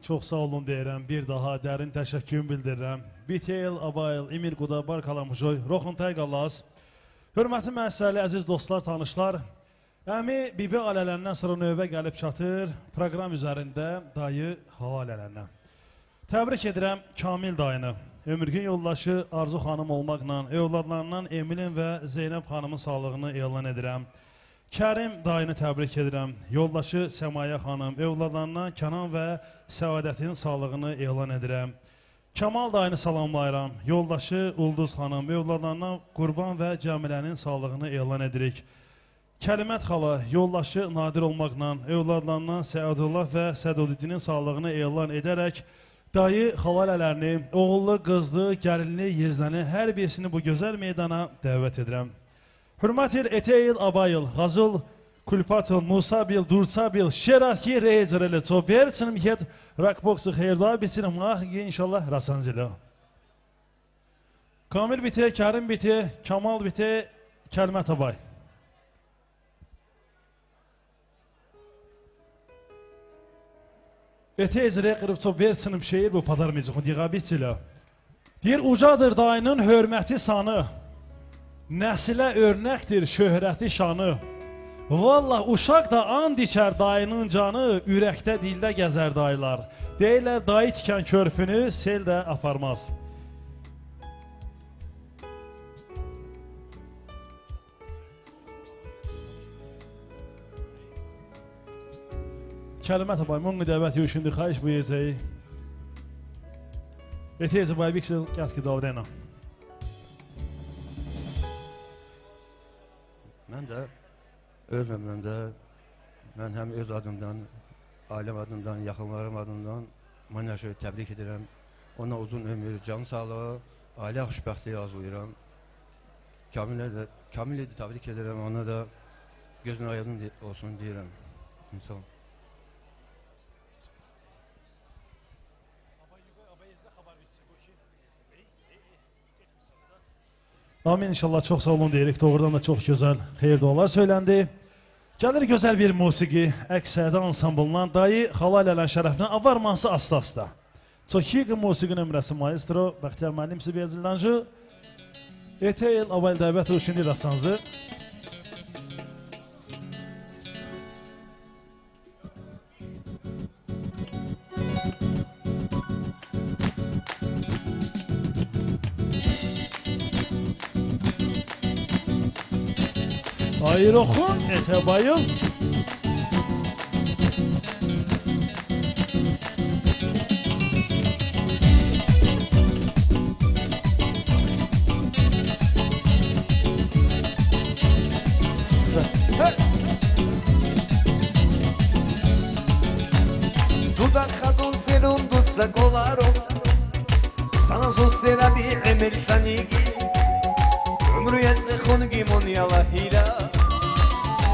Çox sağ olun deyirəm, bir daha dərin təşəkkürümü bildirirəm. Bitel, Abayl, Emir Qudabar Kalamujoy, Roxuntay Qalaz. Hörmətli müəssisəli, əziz dostlar, tanışlar. Əmi Bibi ailələrindən sonra növbə gəlib çatır proqram üzərində dayı xala ailələrinə. Təbrik edirəm Kamil dayını. Ömürgün yoldaşı Arzu xanım olmaqla, övladlarından Emilin və Zeynəb xanımın sağlığını elan edirəm. Kərim dayını təbrik edirəm. Yoldaşı Səmaya xanım, övladlarından Kənan və Səadətin sağlığını elan edirəm. Kamal dayını salamlayıram. Yoldaşı Ulduz xanım, övladlarından Qurban və Cəmilənin sağlığını elan edirik. Kəlimət xala, yoldaşı Nadir olmaqla, övladlarından Səadullah və Sədudinin sağlığını elan edərək dayı xalalələrini, oğullu, qızlı, gəlinli, yeznəni hər birisini bu gözəl meydana dəvət edirəm. Hürmətil Eteyl Abayl, Ğazıl, Kulpatıl, Musabil, Dursabil, Şeratki, Reycereli, Çoberçinim het, Rakboksı xeyirli bitirim, inşallah Rasanzili. Kamil biti, Kərim biti, Kamal biti, Kəlmət Abay. Eteyzre qırıb çoberçinim şeir bu padarmıcıxın, diğa bitila. Deyir, ucadır dayının hörməti sanı, nəsilə örnəkdir şöhrəti şanı. Vallah uşaq da and içər dayının canı, ürəkdə dildə gəzər dayılar. Deyirlər, dayı tikən körpünü sel də aparmaz. Kəlmə tapay, münqü dəvət yuşundu, xahiş bu yecəyi. Eteyəcə bay biksel, qət ki davrena. Mən də öz növbəmdə, mən həm öz adımdan, ailəm adından, yaxınlarım adından Manaşı təbrik edirəm. Ona uzun ömür, can sağlığı, ailə xoşbəxtliyi arzulayıram. Kamilə də təbrik edirəm, ona da gözün aydın olsun deyirəm. İnsan. Amin inşallah, çox sağ olun deyirik. Doğrudan da çox gözəl xeyir dualar söyləndi. Gəlir gözəl bir musiqi Əksədə ansamblından dayı xala lələn şərəfinə avarmansı asta-asta. Çoxiq musiqi nömrəsi maestro Bəxtiyar müəllim Sibiyəcildanjı. Eteyl aval dəvət üçün rasanzı. Hayır oxun, etə bayıl. Dudak kadın senin tutsak olarım. Sana sosyal bir emel tanigi. Ömrü yatsın gimon yalahila.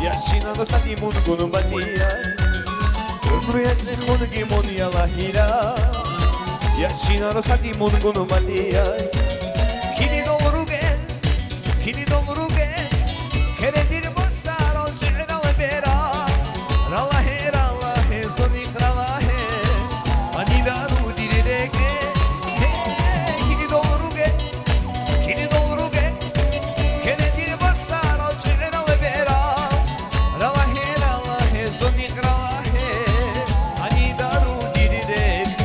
Yaşina dostati mungun batia. Ömrü yatsın gimon yalahila. Yaşina dostati mungun batia. Kini doluru gel, kini doluru gel. Keredir boşlar ol çiğnalı bera. Ralahe ralahe sonik ralahe. Anidaru dirireke. Kini doluru gel, kini doluru gel. Keredir boşlar ol çiğnalı bera. Ralahe ralahe sonik ralahe. Anidaru dirireke.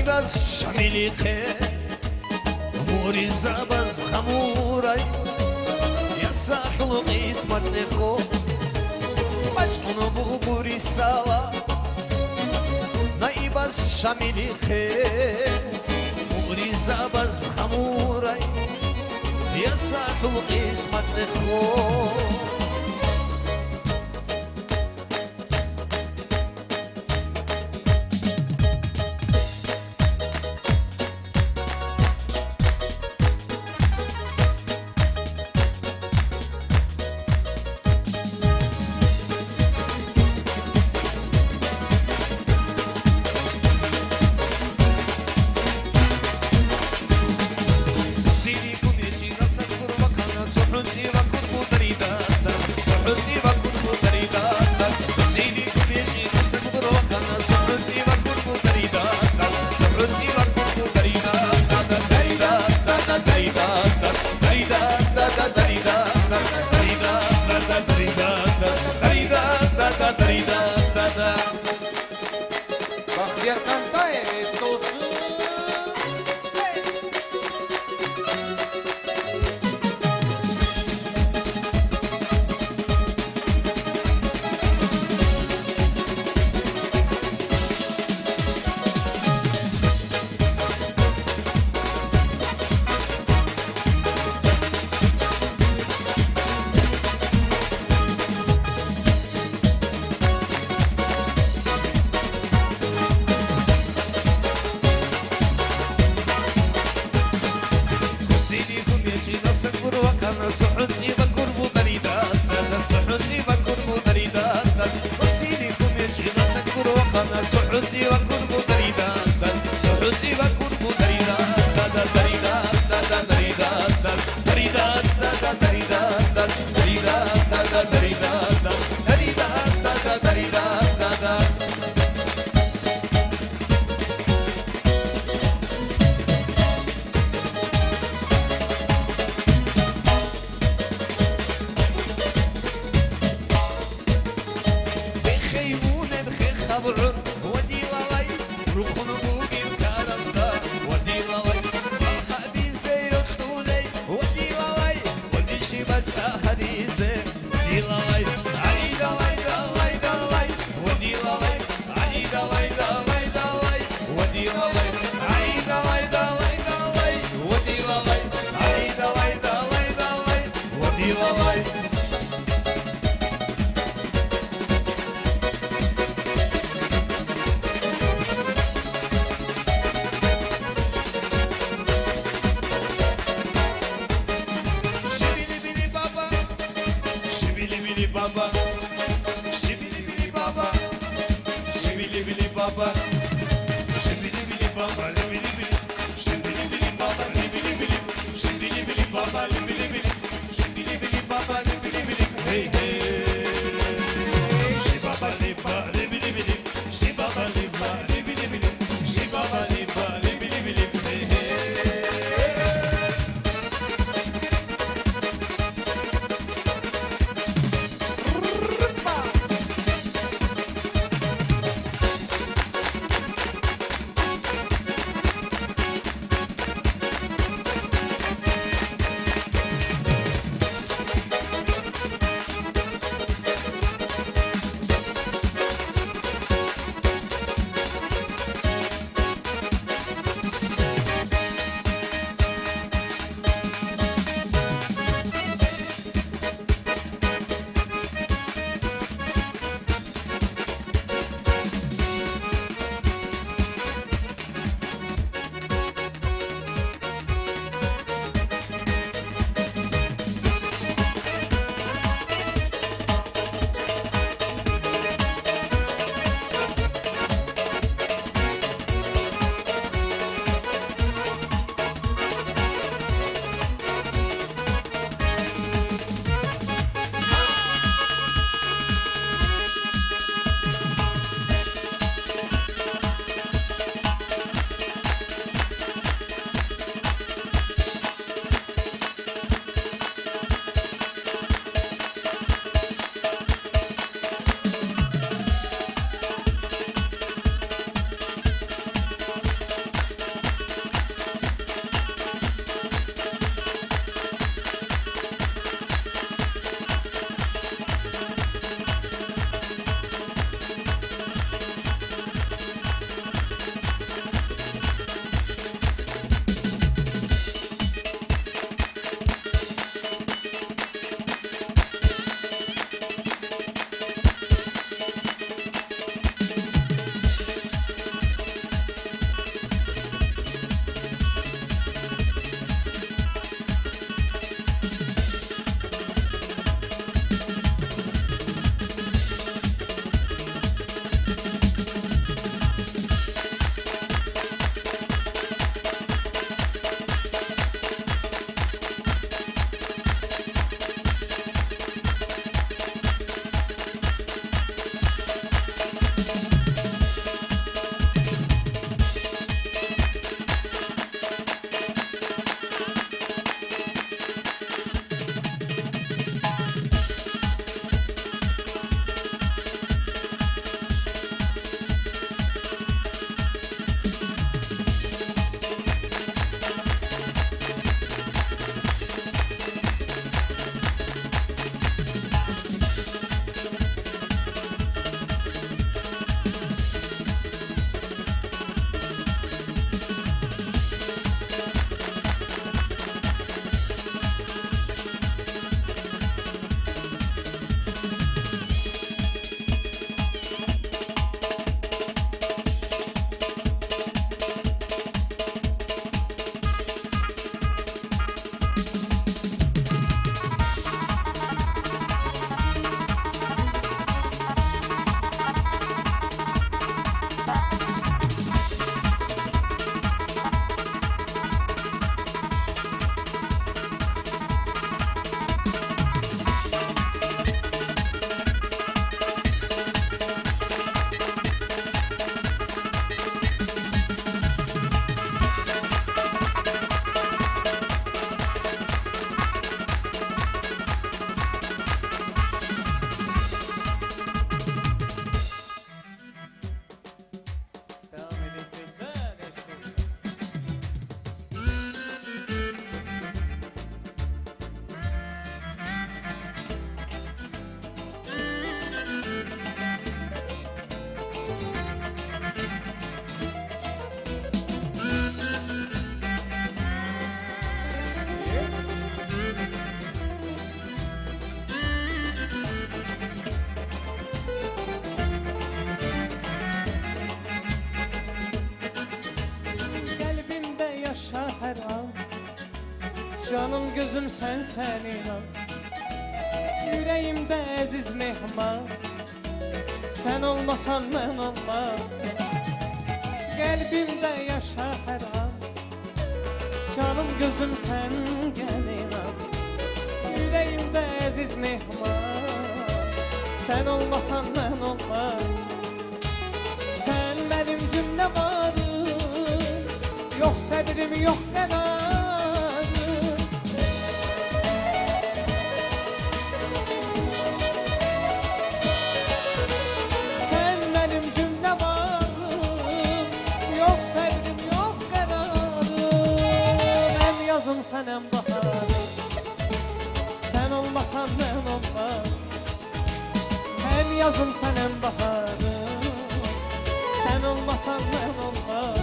Naibaz Şamili xe Murizabaz xamuray Yasaqlı qismat xo Maçqunu bugurisala Naibaz Şamili xe Murizabaz xamuray Yasaqlı qismat xo Baxtiyar Qantayev olsun. Canım gözüm sənsən inan, ürəyimdə əziz mehman. Sən olmasan mən olmaz, qəlbimdə yaşa hər an. Canım gözüm sən gəl inan, ürəyimdə əziz mehman. Sən olmasan mən olmaz, sən mənim cümlə varım. Yox səbrim, yox qərarım. Sən mənim cümlə varım, yox səbrim, yox qərarım. Həm yazım, sən həm baharım, sən olmasan mən olmaz. Həm yazım, sən həm baharım, sən olmasan mən olmaz.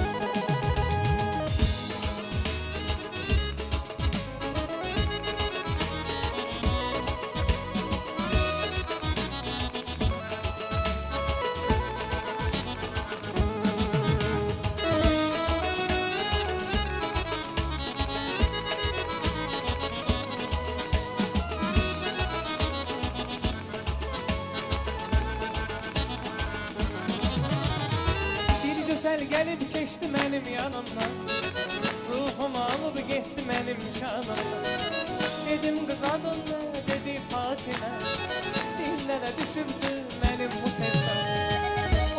Gəlib keçdi mənim yanımdan, ruhumu alıb getdi mənim canımdan. Dedim qız adın nə, dedi Fatimə, dillərə düşübdü mənim bu sevdam.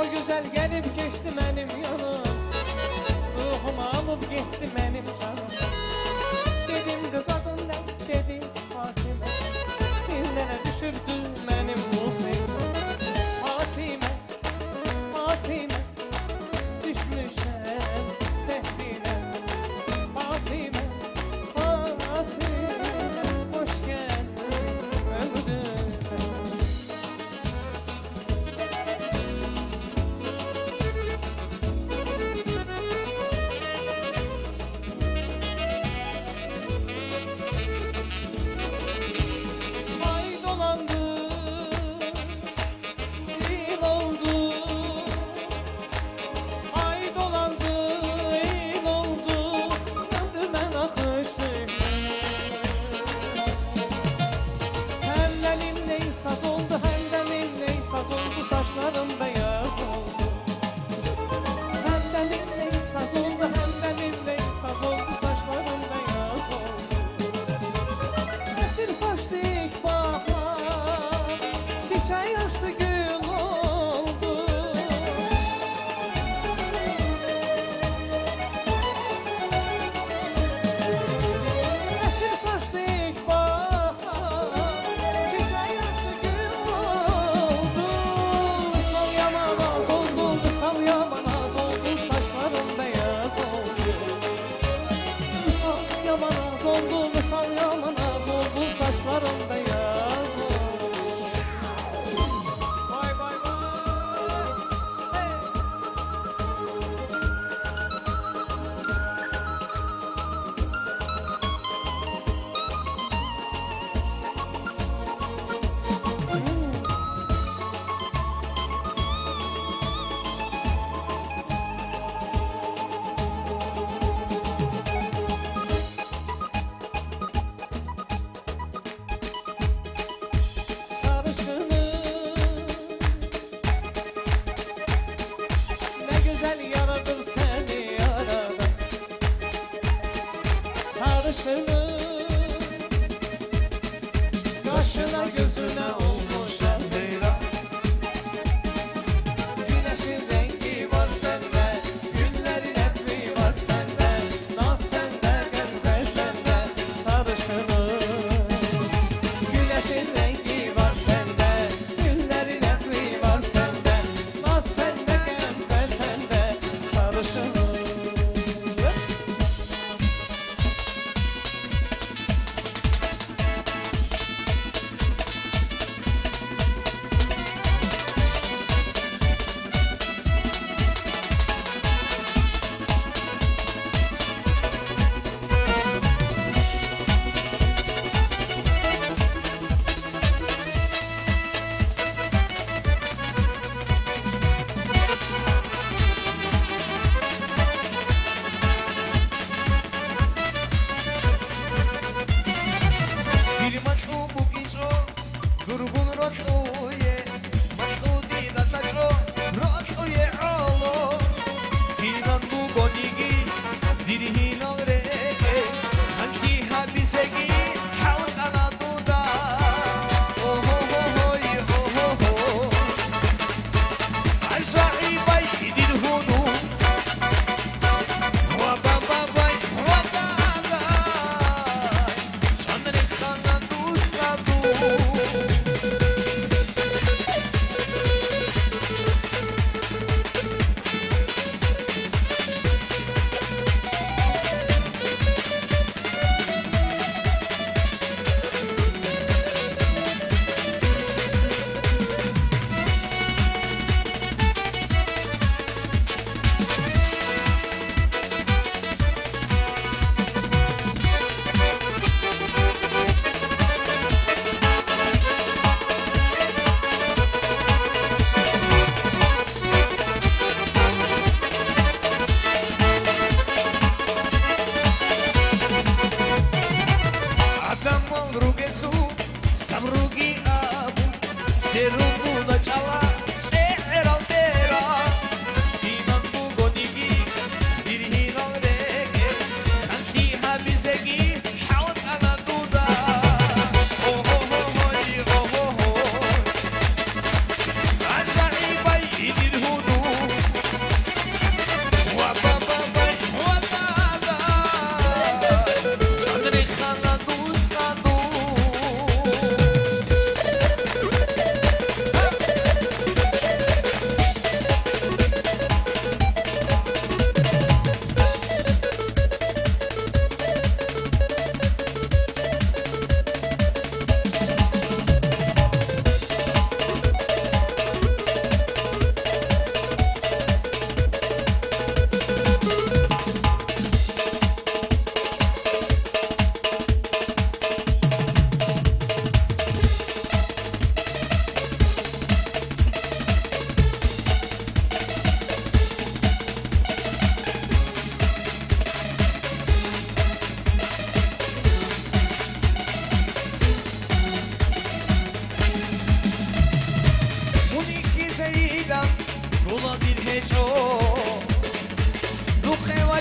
O gözəl gəlib keçdi mənim yanım, ruhumu alıb getdi mənim canımdan. Dedim qız adın nə, dedi Fatimə, dillərə düşübdü mənim bu sevdam. Fatimə, Fatimə, düşmüşəm səhvinə. Fatimə, Fatimə, hoş gəldin ömrümə.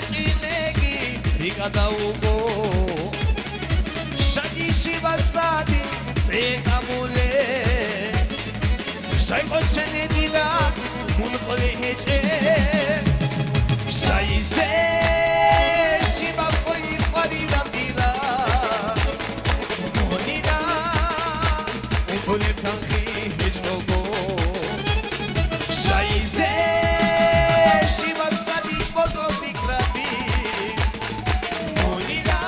Ჭიმეგი რიკადაუგო შაგიში ვასადი წეკამულე შაიკოჩენედილა მუნყოლი ჰეჭე შაიზე შიბაფოი ყვარი დამდილა მონილა უფოლებთან ხი ჰეჭოგო შაიზე შიბაფსადი ფოტოფიკრაბი მონილა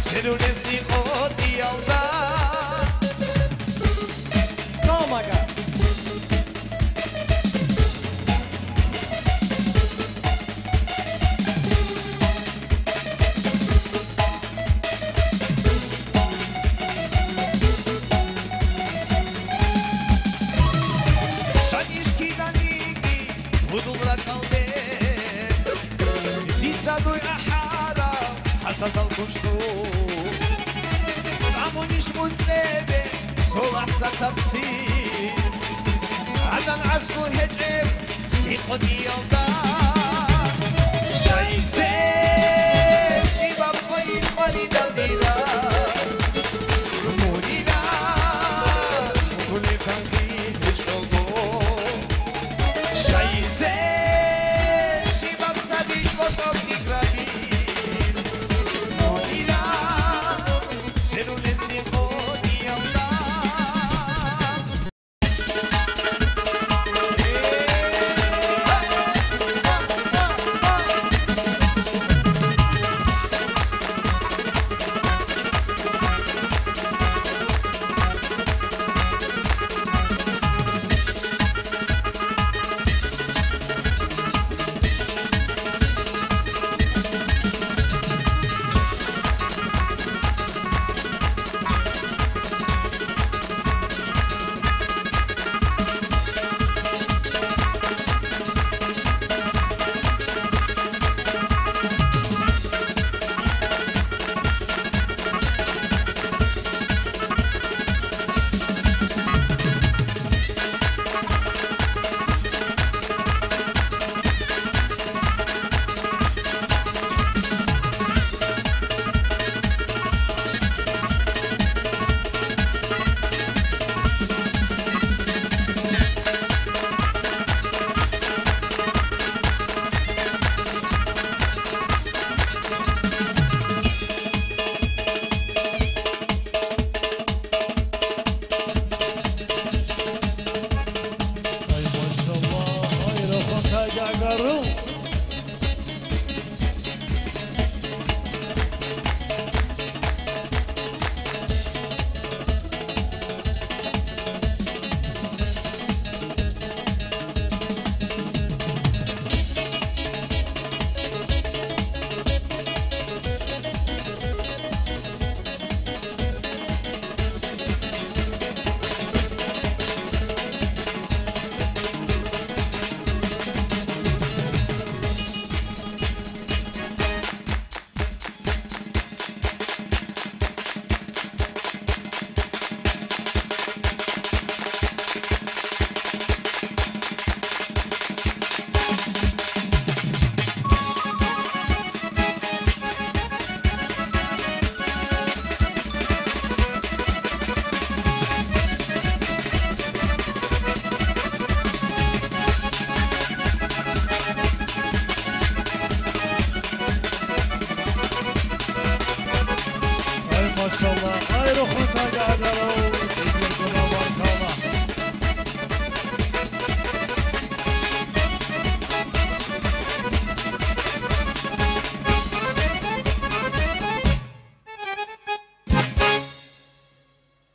სერუნეცი ყოტიალდა.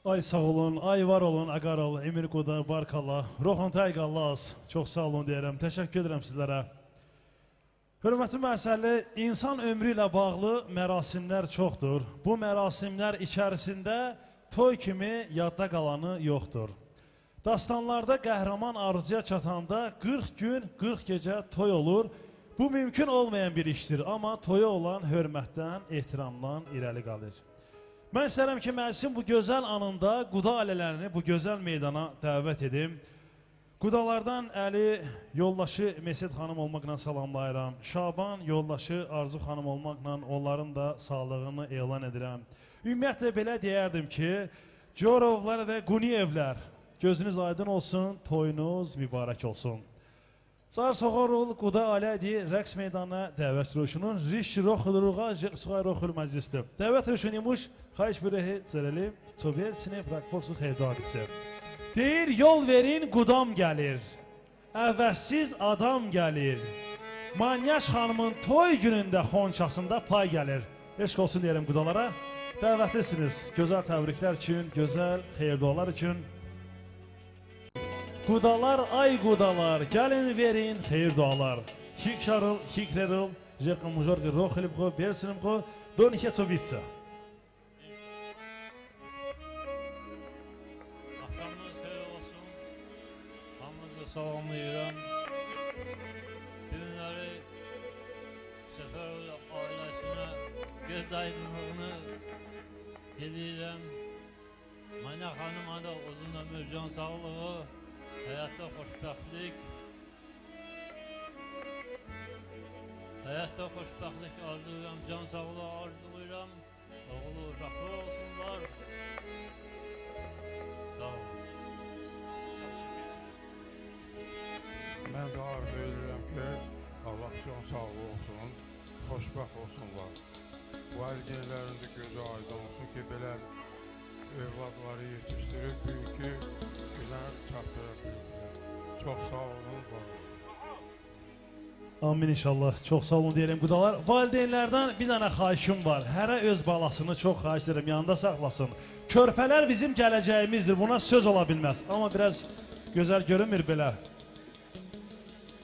Ay sağ olun, ay var olun, Aqaral, Emir Quda, Barkala, Roxantay Qallaz. Çox sağ olun deyirəm, təşəkkür edirəm sizlərə. Hörmətli məsələ, insan ömrü ilə bağlı mərasimlər çoxdur. Bu mərasimlər içərisində toy kimi yadda qalanı yoxdur. Dastanlarda qəhrəman arzuya çatanda 40 gün, 40 gecə toy olur. Bu mümkün olmayan bir işdir, amma toya olan hörmətdən, ehtiramdan irəli qalır. Mən istərəm ki, məclisin bu gözəl anında Quda ailələrini bu gözəl meydana dəvət edim. Qudalardan Əli yoldaşı Mesud xanım olmaqla salamlayıram. Şaban yoldaşı Arzu xanım olmaqla onların da sağlığını elan edirəm. Ümumiyyətlə belə deyərdim ki, Corovlar və Quniyevlər, gözünüz aydın olsun, toyunuz mübarək olsun. Çar soğorul Quda Alədi rəqs meydanına dəvət ruşunun Riş Roxuluğa Suğay Roxul məclisdir. Dəvət ruşunumuş xahiş bürəhi cərəli Çoberçini Brakboksu xeydaqiçi. Deyir yol verin qudam gəlir, əvəzsiz adam gəlir. Manyaş xanımın toy günündə xonçasında pay gəlir. Eşq olsun deyirəm qudalara. Dəvətlisiniz gözəl təbriklər üçün, gözəl xeyir dualar üçün. Qudalar, ay qudalar, gəlin verin xeyir dualar. Hik şarıl, hik reril, jeqın mujorqı roxilibqo, bersinimqo, donike çovitsa. Axşamınız xeyir olsun, hamınızı salamlayıram. Günləri Səfərov ailəsinə göz aydınlığını diləyirəm. Mana xanıma da uzun ömür, can sağlığı, həyatda xoşbəxtlik, həyatda xoşbəxtlik arzulayıram, can sağlığı arzulayıram, oğlu uşaqlı olsunlar. Sağ olun. Mən də arzu edirəm ki, Allah can sağlığı olsun, xoşbəxt olsunlar. Valideynlərin də gözü aydın olsun ki, belə övladları yetişdirib, bugünkü günə çatdıra biliblər. Çox sağ olun, var olun. Amin inşallah. Çox sağ olun deyirəm qudalar. Valideynlərdən bir dənə xahişim var. Hərə öz balasını çox xahiş edirəm, yanında saxlasın. Körpələr bizim gələcəyimizdir, buna söz ola bilməz. Amma biraz gözəl görünmür belə.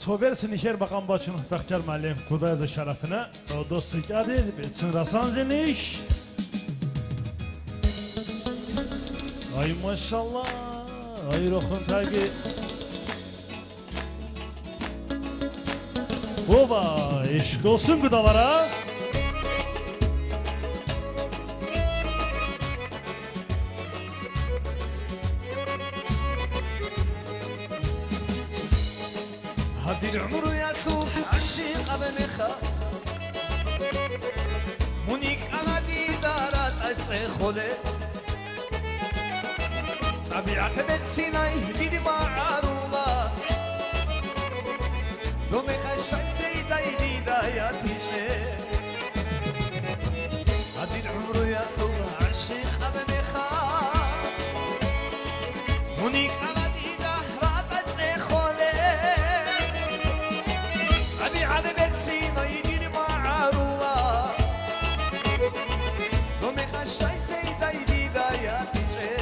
Çobersin işer bakan başını Bəxtiyar müəllim Qudayaza şərəfinə. Dostu gəlir, Çınrasan ziniş. Ay maşallah, ay roxun təqi. Oba, eşq olsun qudalara. هدي العمر يا تو عشق بنخا مونيك انا ديدارات اسخوله طبيعة بتسيناي ديدي معرولا دومي خشاي سيداي ديدا يا تيجي هدي العمر يا تو عشق بنخا مونيك انا ديدارات اسخوله طبيعة بتسيناي ديدي معرولا دومي خشاي سيداي ديدا يا تيجي.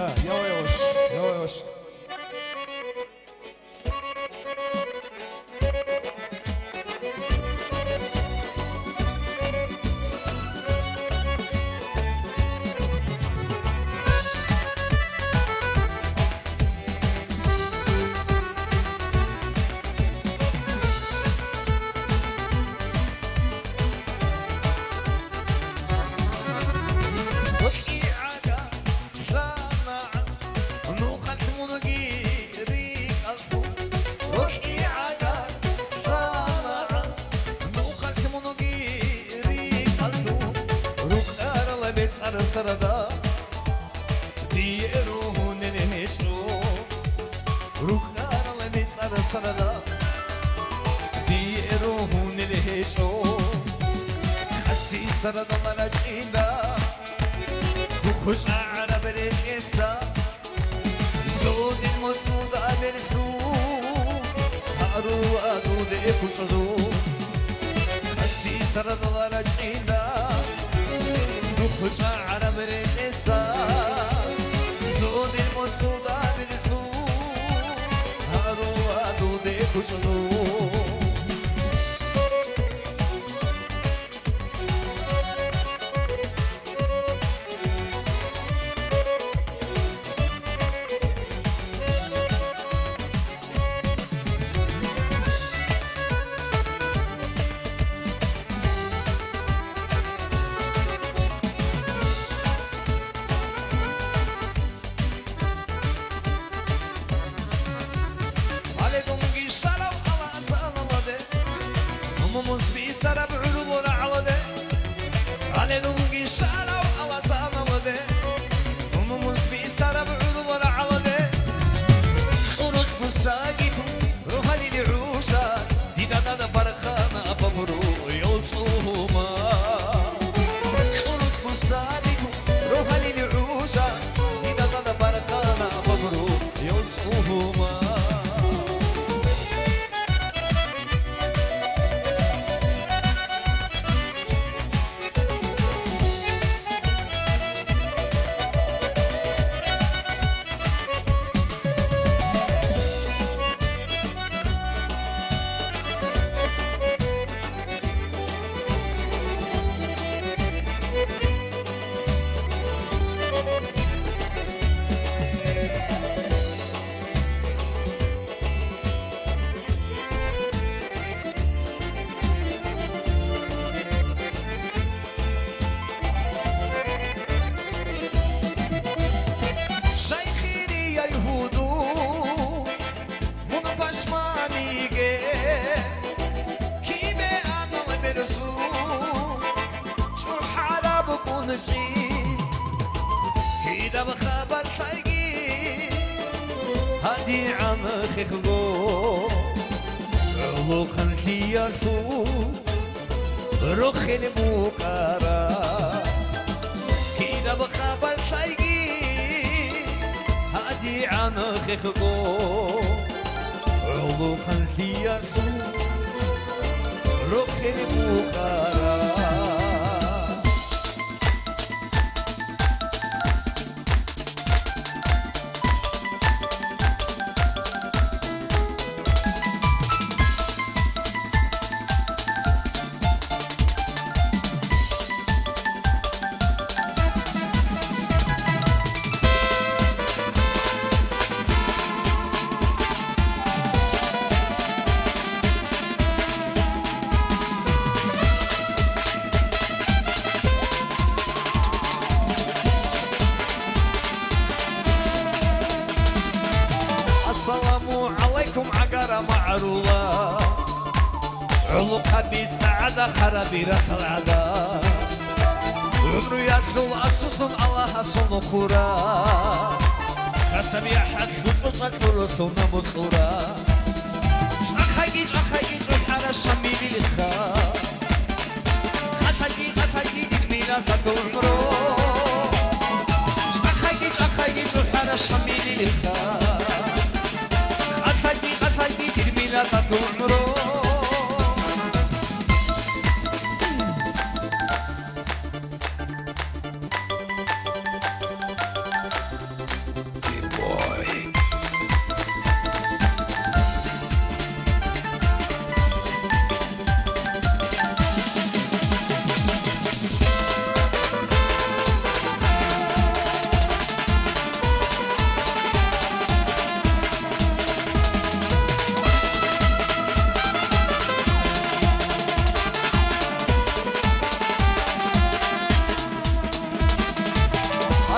Ha, yavaş yavaş, yavaş yavaş. Sarada Sarada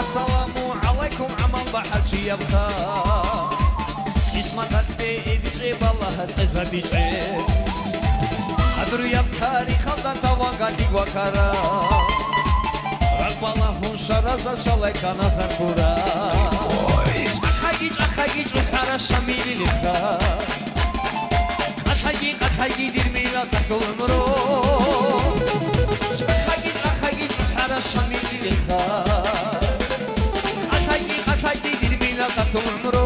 Assalamu alaykum amal baharchi yabxa Ismat alfi biçe vallahi eza biçe Adru yabkari khaldan tavanga diguakara Raqbala hunsharaza shalay kanazar kura Ჭახაგი ჭახაგი ჭუხარა შამილი ხა ყათაგი ყათაგი დირმილა დათოლმრო ჭახაგი ჭახაგი ჭუხარა შამილი ხა ყათაგი ყათაგი დირმილა დათოლმრო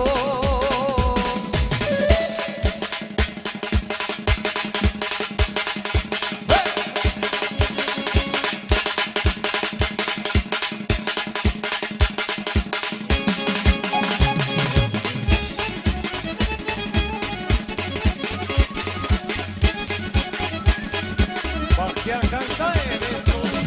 Baxtiyar Kantayev olsun.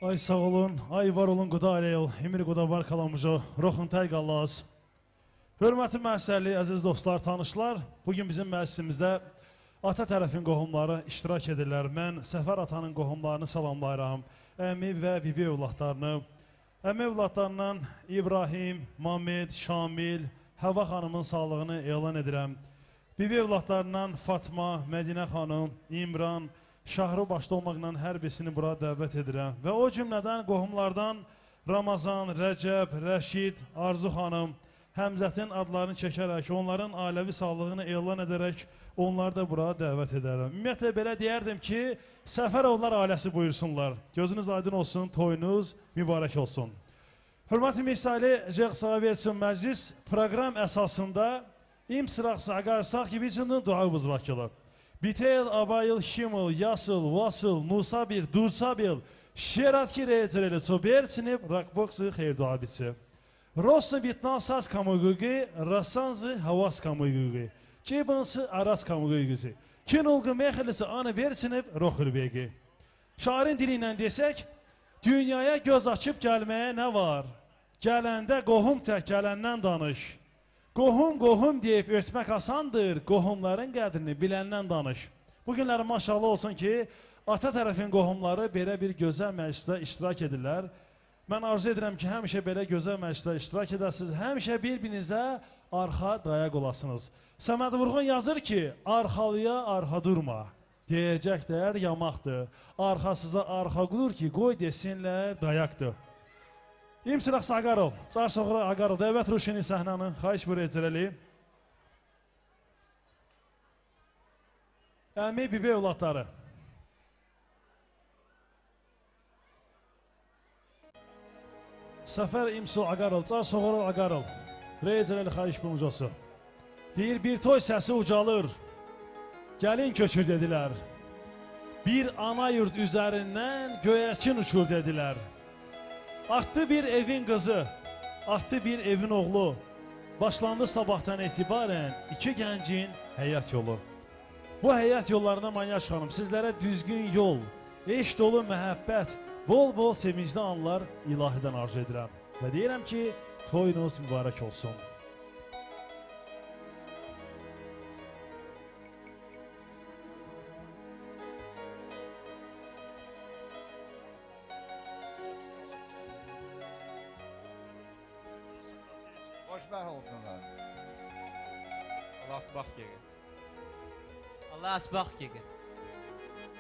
Ay sağ olun, ay var olun, quda aleyl, Emir quda var kalamıcı, Roxun Tayqallaz. Hörmətli məhsərli, əziz dostlar, tanışlar, bugün bizim məclisimizdə ata tərəfin qohumları iştirak edirlər. Mən Səfər atanın qohumlarını salamlayıram, əmi və bibi övladlarını. Əmi övladlarından İbrahim, Mamed, Şamil, Həva xanımın sağlığını elan edirəm. Bibi övladlarından Fatma, Mədinə xanım, İmran, Şahru başda olmaqla hər birisini bura dəvət edirəm. Və o cümlədən qohumlardan Ramazan, Rəcəb, Rəşid, Arzu xanım, Həmzətin adlarını çəkərək, onların ailəvi sağlığını elan edərək onları da bura dəvət edərəm. Ümumiyyətlə, belə deyərdim ki, Səfərovlar ailəsi buyursunlar. Gözünüz aydın olsun, toyunuz mübarək olsun. Hörmətli misali, Jeğ Məclis proqram əsasında imsıraq saqarsaq ki, vicinin dua buzvakılı. Bitel, Abayıl, Şimil, Yasıl, Vasıl, Nusabir, Dursabil, Şeratki reycereli çoberçinib, rakboksu xeyir dua bitsi. Rosnu bitnan saz kamuygugi, rasanzı havas kamuygugi, cibınsı aras kamuygugi. Kinulgu mexilisi anı verçinib, roxilbegi. Şairin dili ilə desək, dünyaya göz açıb gəlməyə nə var? Gələndə qohum tək gələndən danış. Qohum, qohum deyib ötmək asandır, qohumların qədrini biləndən danış. Bu günləri maşallah olsun ki, ata tərəfin qohumları belə bir gözəl məclisdə iştirak edirlər. Mən arzu edirəm ki, həmişə belə gözəl məclisdə iştirak edəsiniz, həmişə bir-birinizə arxa dayaq olasınız. Səməd Vurğun yazır ki, arxalıya arxa durma, deyəcəklər yamaqdır. Arxasıza arxa qulur ki, qoy desinlər dayaqdır. İmsiraq Saqarov, Çarsoğru Aqarov, dəvət ruşini səhnanı, xahiş buyur ecrəli. Əmi, bibi övladları. Səfər İmsu Aqarov, Çarsoğru Aqarov, reycərəli xahiş buyurcası. Deyir, bir toy səsi ucalır, gəlin köçür dedilər. Bir ana yurt üzərindən göyərçin uçur dedilər. Artdı bir evin qızı, artdı bir evin oğlu. Başlandı sabahdan etibarən iki gəncin həyat yolu. Bu həyat yollarına Manyaş xanım sizlərə düzgün yol, eş dolu məhəbbət, bol-bol sevincli anlar ilahidən arzu edirəm. Və deyirəm ki, toyunuz mübarək olsun. Xoşbəxt olsunlar. Allah asbaxt gege. Allah asbaxt gege.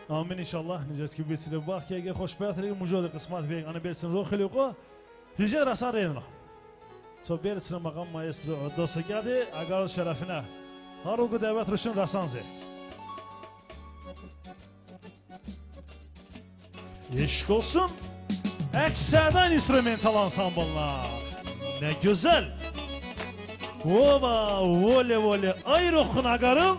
Amin inşallah. Necə ki bilsin baxt gege, xoşbəxt rəgi mujodu qismət bey, ana bersin roxili qo. Hicə rasa reyna. Ço bersin maqam maestro dostu gəldi, aqal şərəfinə. Haruqu dəvət ruşun rasanzi. Eşq olsun. Əksərdən instrumental ansamblına. Nə gözəl. Oba, vole, vole, ay roxun aqarıl.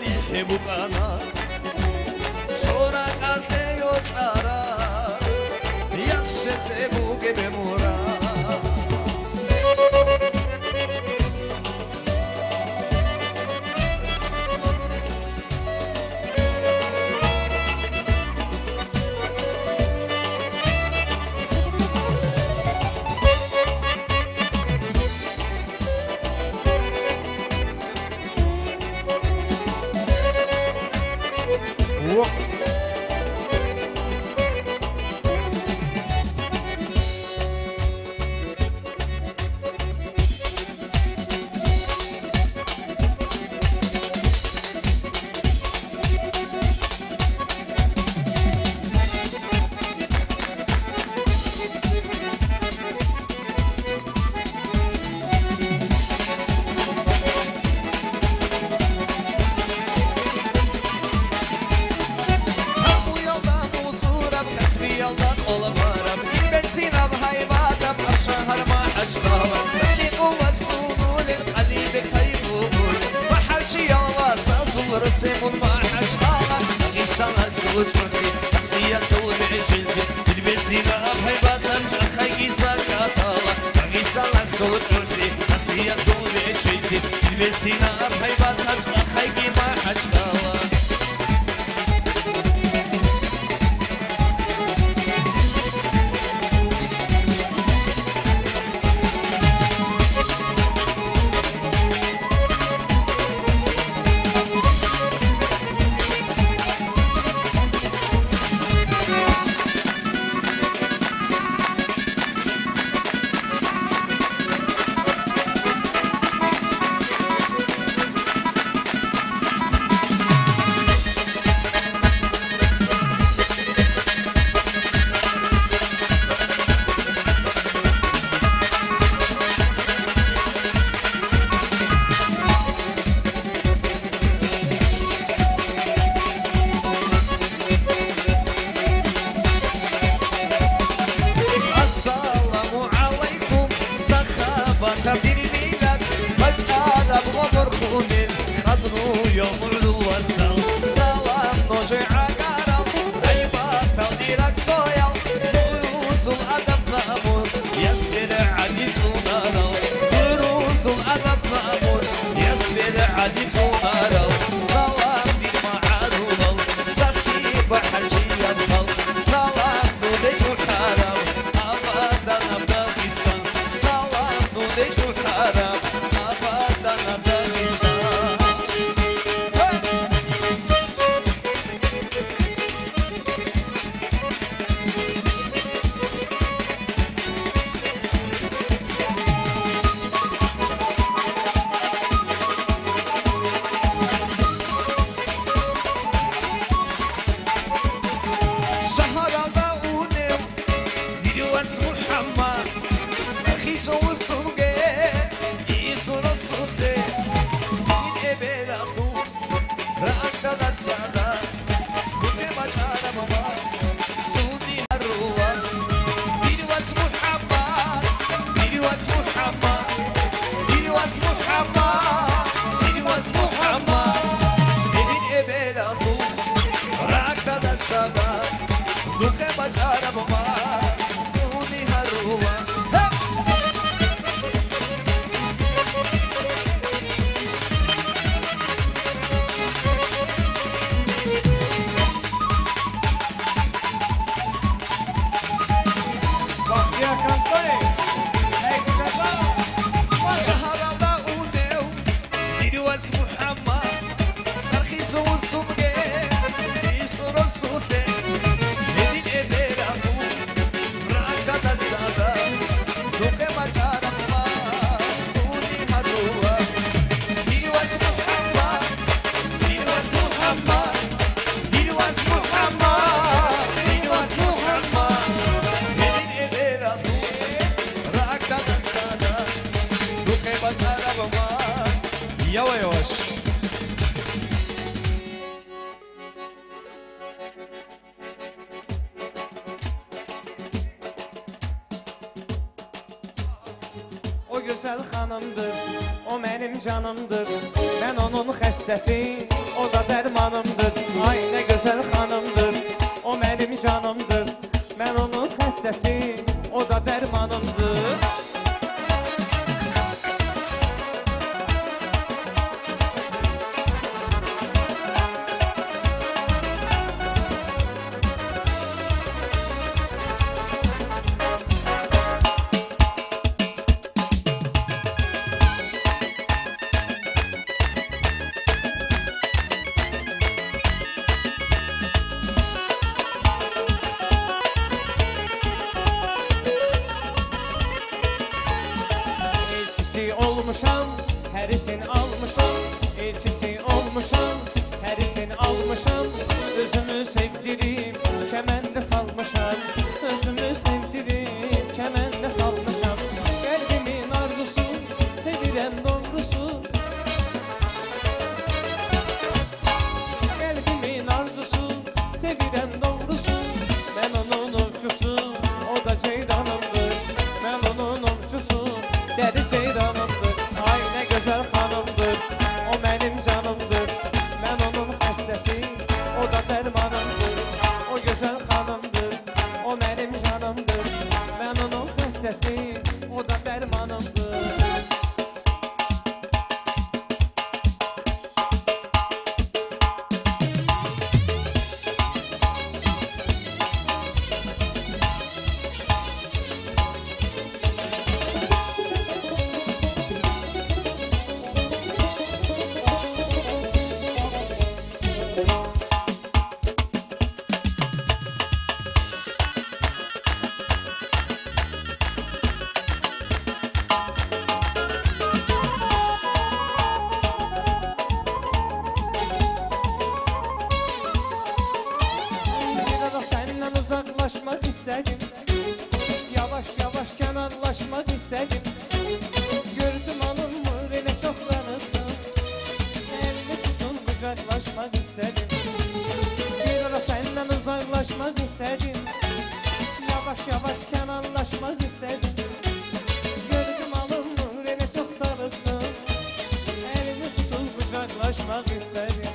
Hebukana Sonra kalte yotlara Yaşese bu gibi mura O gözəl xanımdır, O mənim canımdır, mən onun xəstəsi, o da dərmanımdır. Ay nə gözəl xanımdır, o mənim canımdır, mən onun xəstəsi, o da dərmanımdır. Olmuşam, hərisin almışam, elçisi olmuşam, hərisin almışam. Özümü sevdirib kəməndə salmışam, özümü sevdirib kəməndə salmışam. Qəlbimin arzusu, sevirəm doğrusu. Qəlbimin arzusu, sevirəm doğrusu. Mən onun ovçusu, o da ceyranımdır. Mən onun ovçusu, dəri ceyranımdır. Ay nə gözəl xanımdır, o mənim canımdır. Mən onun xəstəsi, o da dərmanımdır. O gözəl xanımdır, o mənim canımdır. Mən onun xəstəsi, o da dərmanımdır. Uzaklaşmak istedim, yavaş yavaş kenarlaşmak istedim. Gördüm alınmır elə çox darıxdım, elini tutun kucaklaşmak istedim. Bir ara senden uzaklaşmak istedim, yavaş yavaş kenarlaşmak istedim. Gördüm alınmır elə çox darıxdım, elini tutun kucaklaşmak istedim.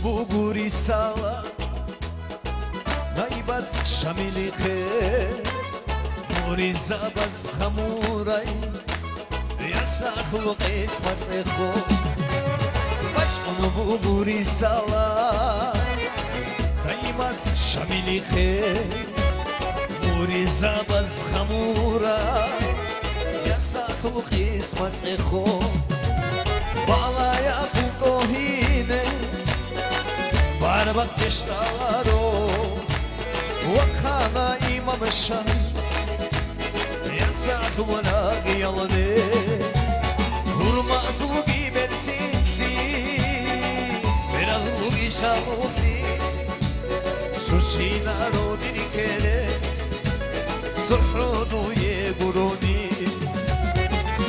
Bugurisala Naibaz Shamili Murizabaz Khamuray Yasaklu qismat exo Bachqon bugurisala Naibaz Shamili Murizabaz Khamuray Yasaklu qismat exo Balaya putohine Barbat teştalaro Vakhana imam şah Yasat vana giyalne Hurmaz lugi belsitti Biraz lugi şaluti Sushina rodirikere Suhrudu ye guroni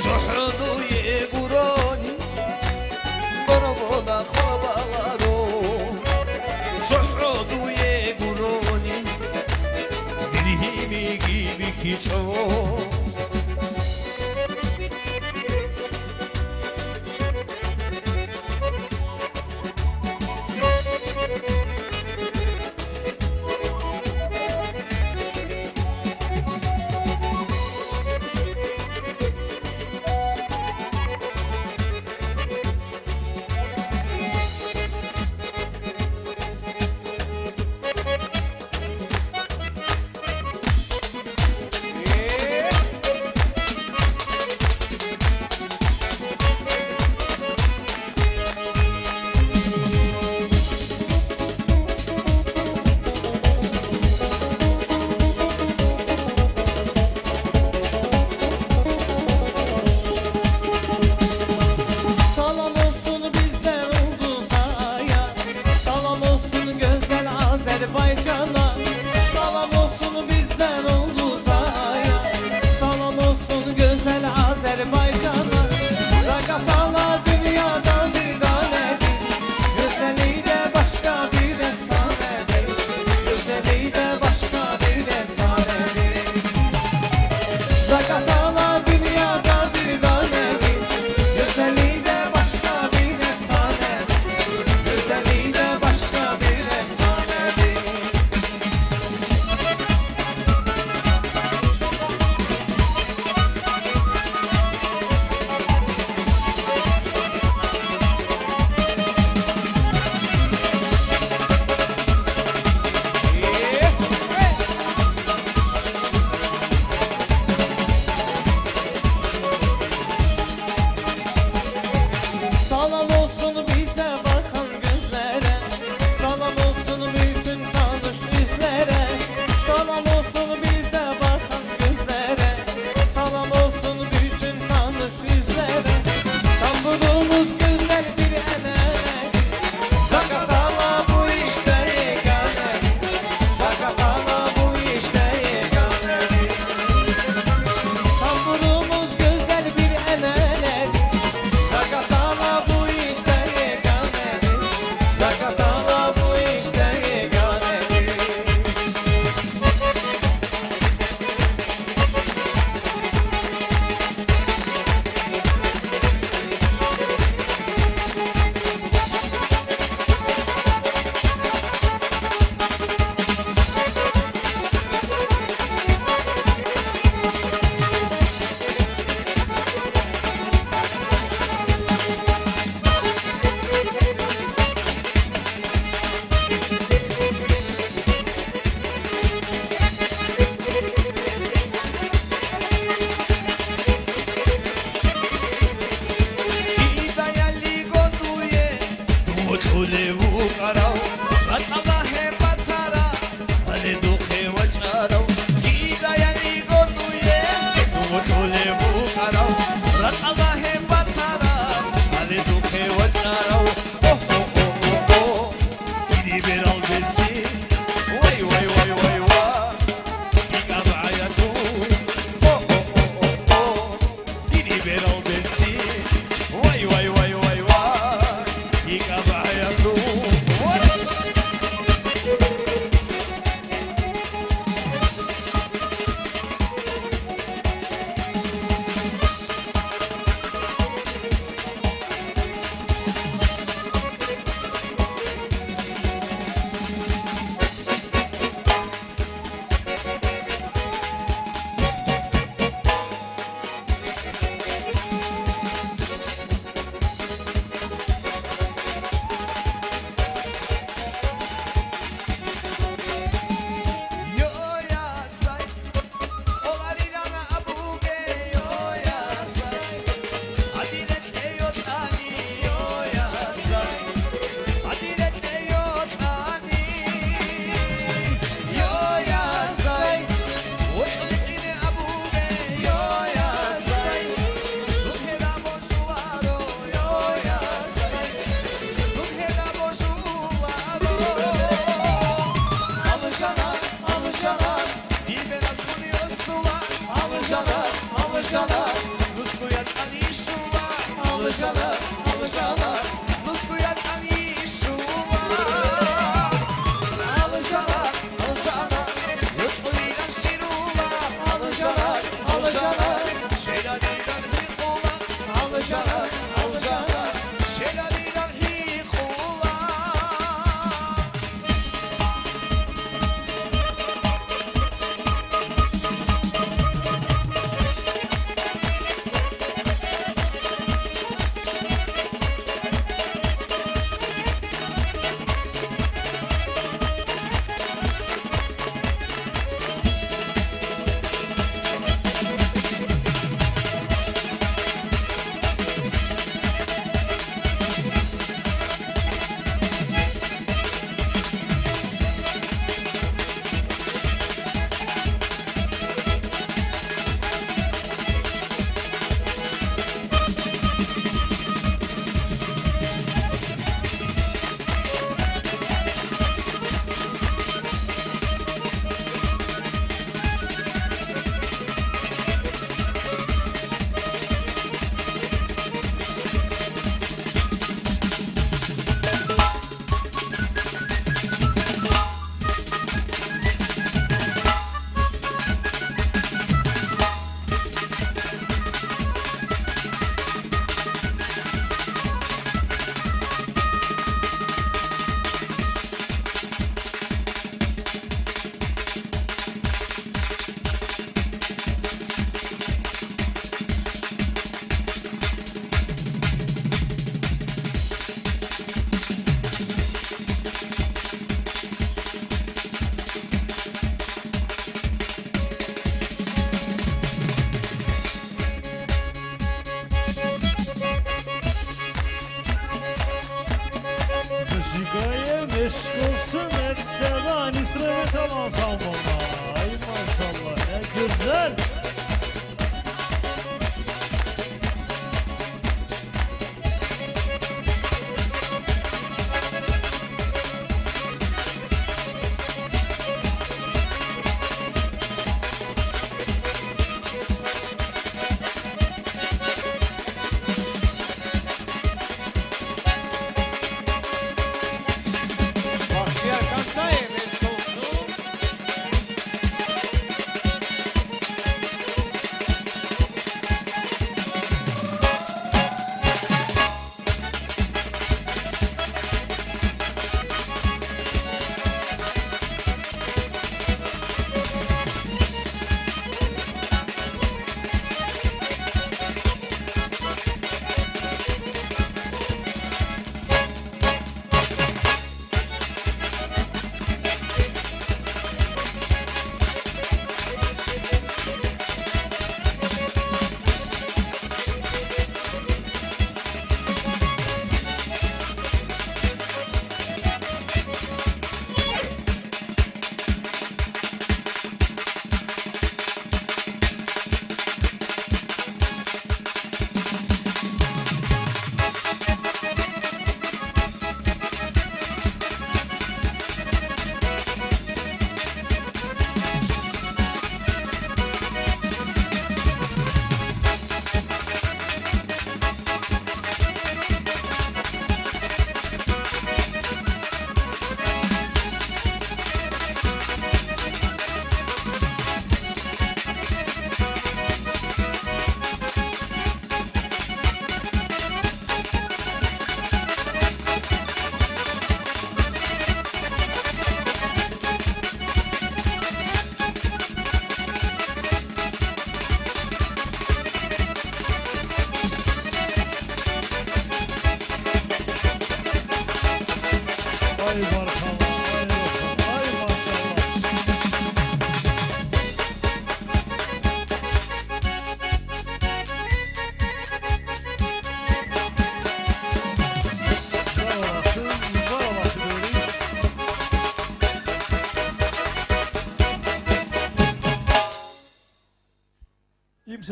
Suhrudu ye guroni Borobona khobalaro Suhrudu ye guroni Dirhimi gibi kiço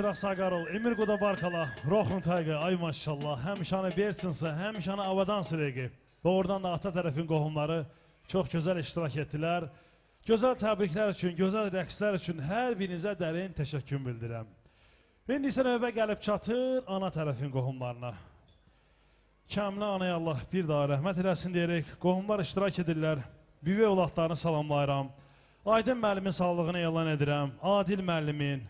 Raqsa Qarıl, Emir Qudabarkala, Roxun Tayqı, ay maşallah, həmişanı Berçinsə, həmişanı Avadan Sırıqı. Doğrudan da ata tərəfin qohumları çox gözəl iştirak etdilər. Gözəl təbriklər üçün, gözəl rəqslər üçün hər birinizə dərin təşəkkür bildirəm. İndi isə növbə gəlib çatır ana tərəfin qohumlarına. Kəmli anaya Allah bir daha rəhmət eləsin deyərək, qohumlar iştirak edirlər. Bibi övladlarını salamlayıram. Aydın müəllimin sağlığını elan edirəm. Adil müəllimin,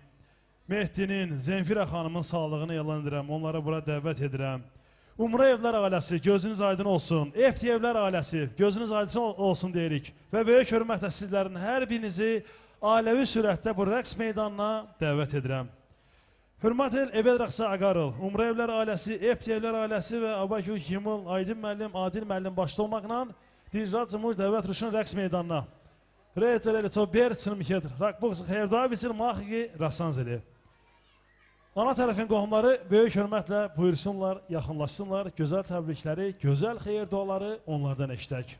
Mehdinin, Zemfirə xanımın sağlığını elan edirəm. Onlara bura dəvət edirəm. Umrayevlər ailəsi, gözünüz aydın olsun. Eftiyevlər ailəsi, gözünüz aydın olsun deyirik. Və böyük hörmətlə sizlərin hər birinizi ailəvi sürətdə bu rəqs meydanına dəvət edirəm. Hörmət el, Evəd Rəqsə Aqarıl, Umrayevlər ailəsi, Eftiyevlər ailəsi və Abakül Yımıl, Aydın müəllim, Adil müəllim başda olmaqla Dicra Cumhur dəvət ruşun rəqs meydanına. Reycereli Berçin Rakbox Xeyirdavisil Maxigi Rasanzeli. Ana tərəfin qohumları böyük hörmətlə buyursunlar, yaxınlaşsınlar, gözəl təbrikləri, gözəl xeyir duaları onlardan eşidək.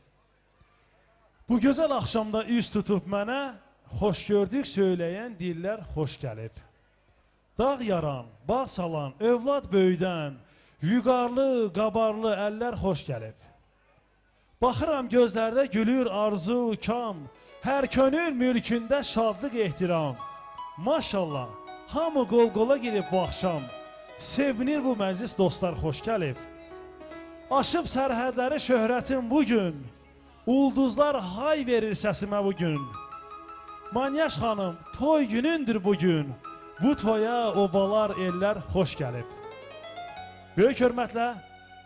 Bu gözəl axşamda üz tutub mənə, xoş gördük söyləyən dillər xoş gəlib. Dağ yaran, bağ salan, övlad böyüdən, vüqarlı, qabarlı əllər xoş gəlib. Baxıram gözlərdə gülür arzu, kam, hər könül mülkündə şadlıq ehtiram. Maşallah, hamı qol-qola girib bu axşam, sevinir bu məclis dostlar xoş gəlib. Aşıb sərhədləri şöhrətin bugün, ulduzlar hay verir səsimə bugün. Manyaş xanım, toy günündür bugün, bu toya obalar, ellər xoş gəlib. Böyük hörmətlə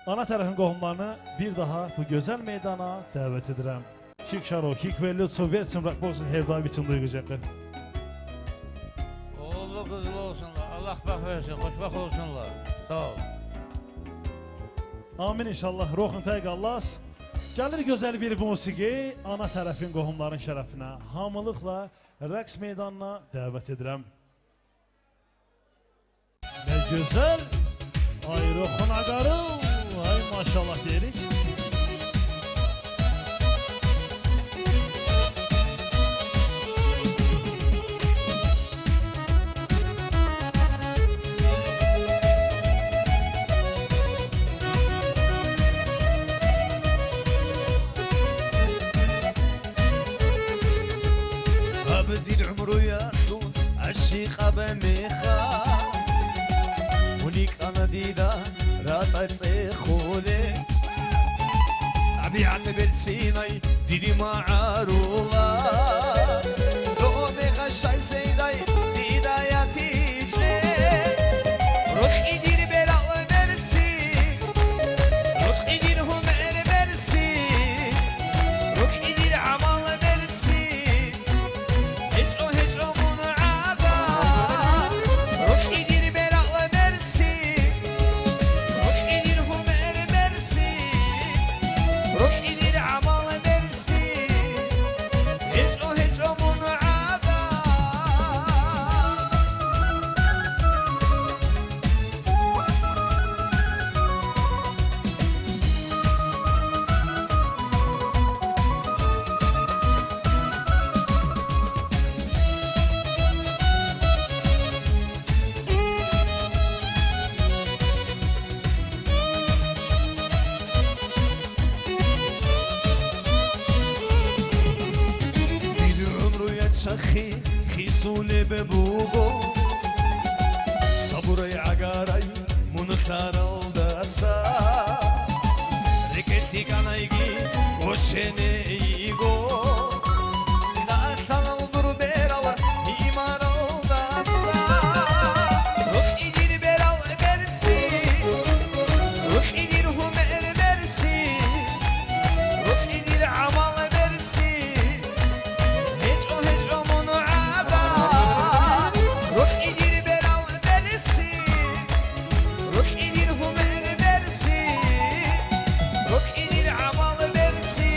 ana tərəfin qohumlarını bir daha bu gözəl meydana dəvət edirəm. Şik şaro, hik velli, sovetsin, rakboxsun, hevdaviçin duygucaqı. Oğullu qızlı olsunlar, Allah bax versin, xoşbaxt olsunlar. Sağ ol. Amin inşallah, Roxun Tayq Allahs. Gəlir gözəl bir musiqi ana tərəfin qohumların şərəfinə, hamılıqla rəqs meydanına dəvət edirəm. Nə gözəl, ay Roxun Aqarıl, ay maşallah deyirik. Sinay dili ma'arula Rome gaşay seyday didaya tice Ruh idir beral mersi Ruh idir humer mersi Ruh idir amal mersi Hiç o mun'aba Ruh idir beral mersi Ruh idir humer mersi Ruh idir amal mersi Hiç o mun'aba. خيسول ببوغو صبري عقاري منخار الدسا ركلتي كانايجي وشنيغو داخل الدربيرال إيمان الدسا روح إدير برال برسي روح إدير همر برسي روح إدير عمال برسي هج o هج o mun'aba Ruh idir beral bersi Ruh idir humer bersi Ruh idir amal bersi.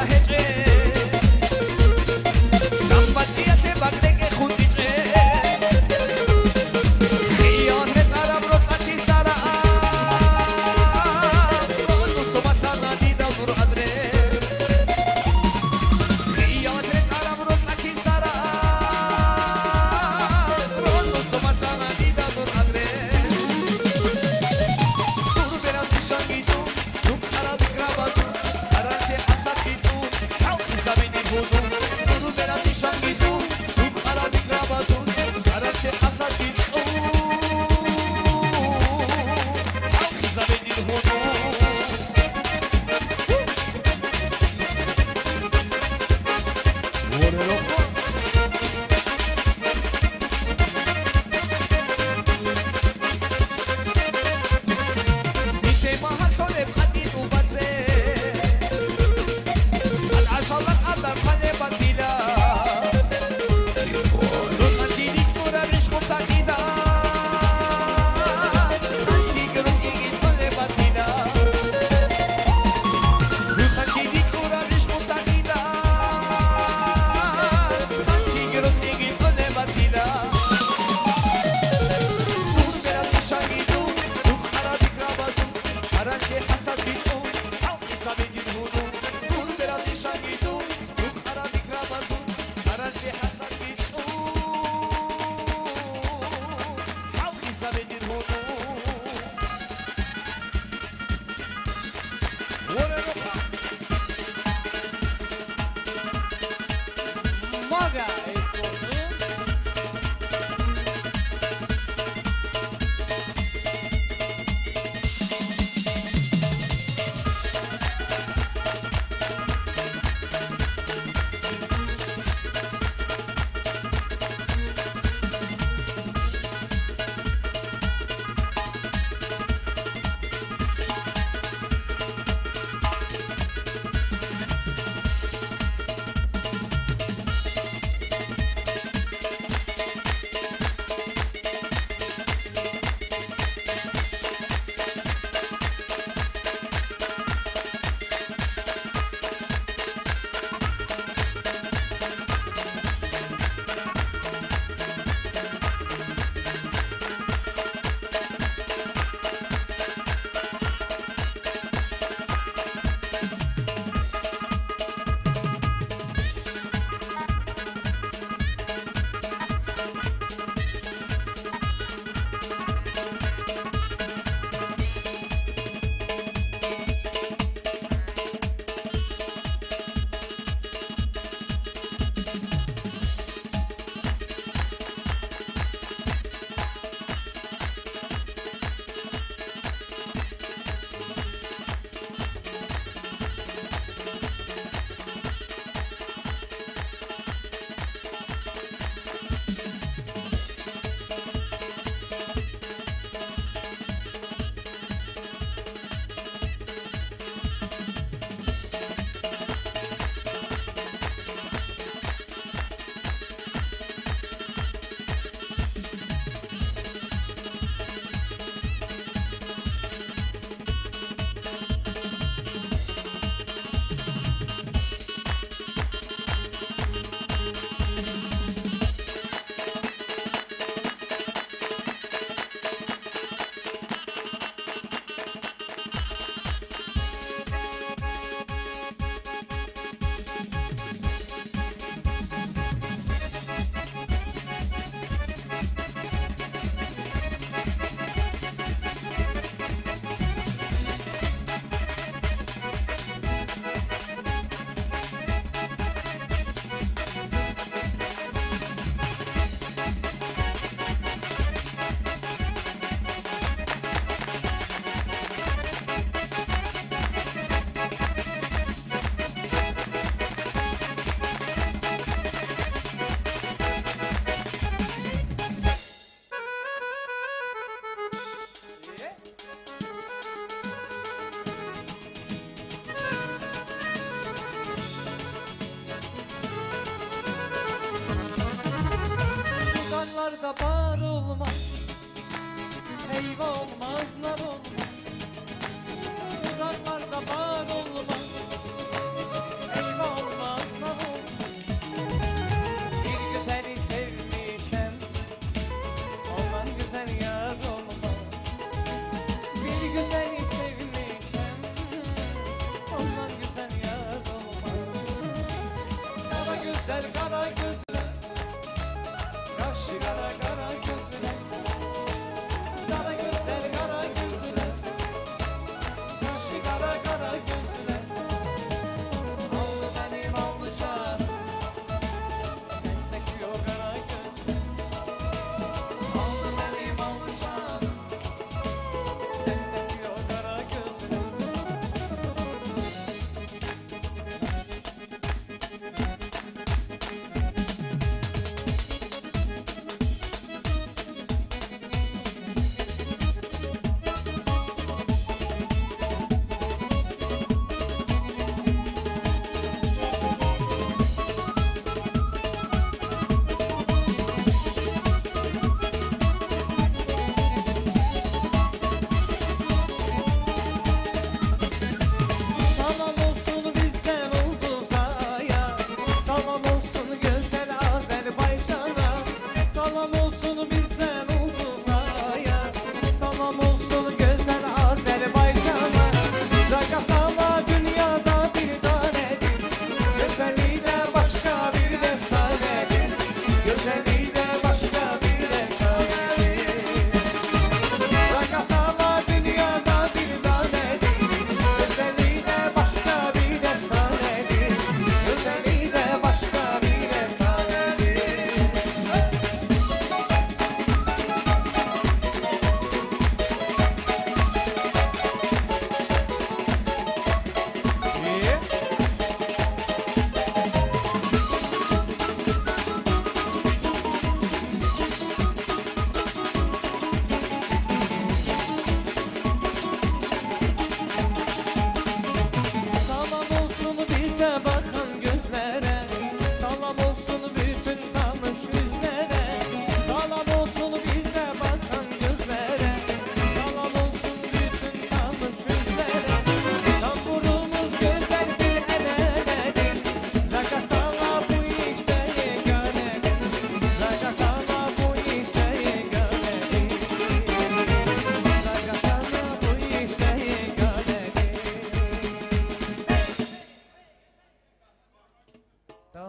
Hit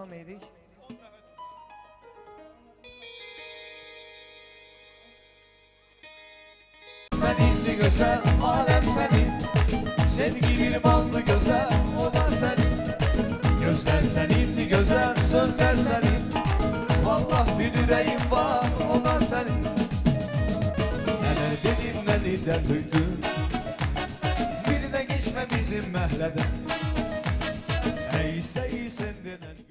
Davam edirik. Sen indi gözəl, aləm sənin. Sevgi bir ballı gözəl, o da sənin. Gözlər sənindir gözəl, sözlər sənin. Vallah bir ürəyim var, o da sənin. Nələr dedim, nə dillər duydum. Bir də geçmə bizim məhlədən. Neyse iyisin denen.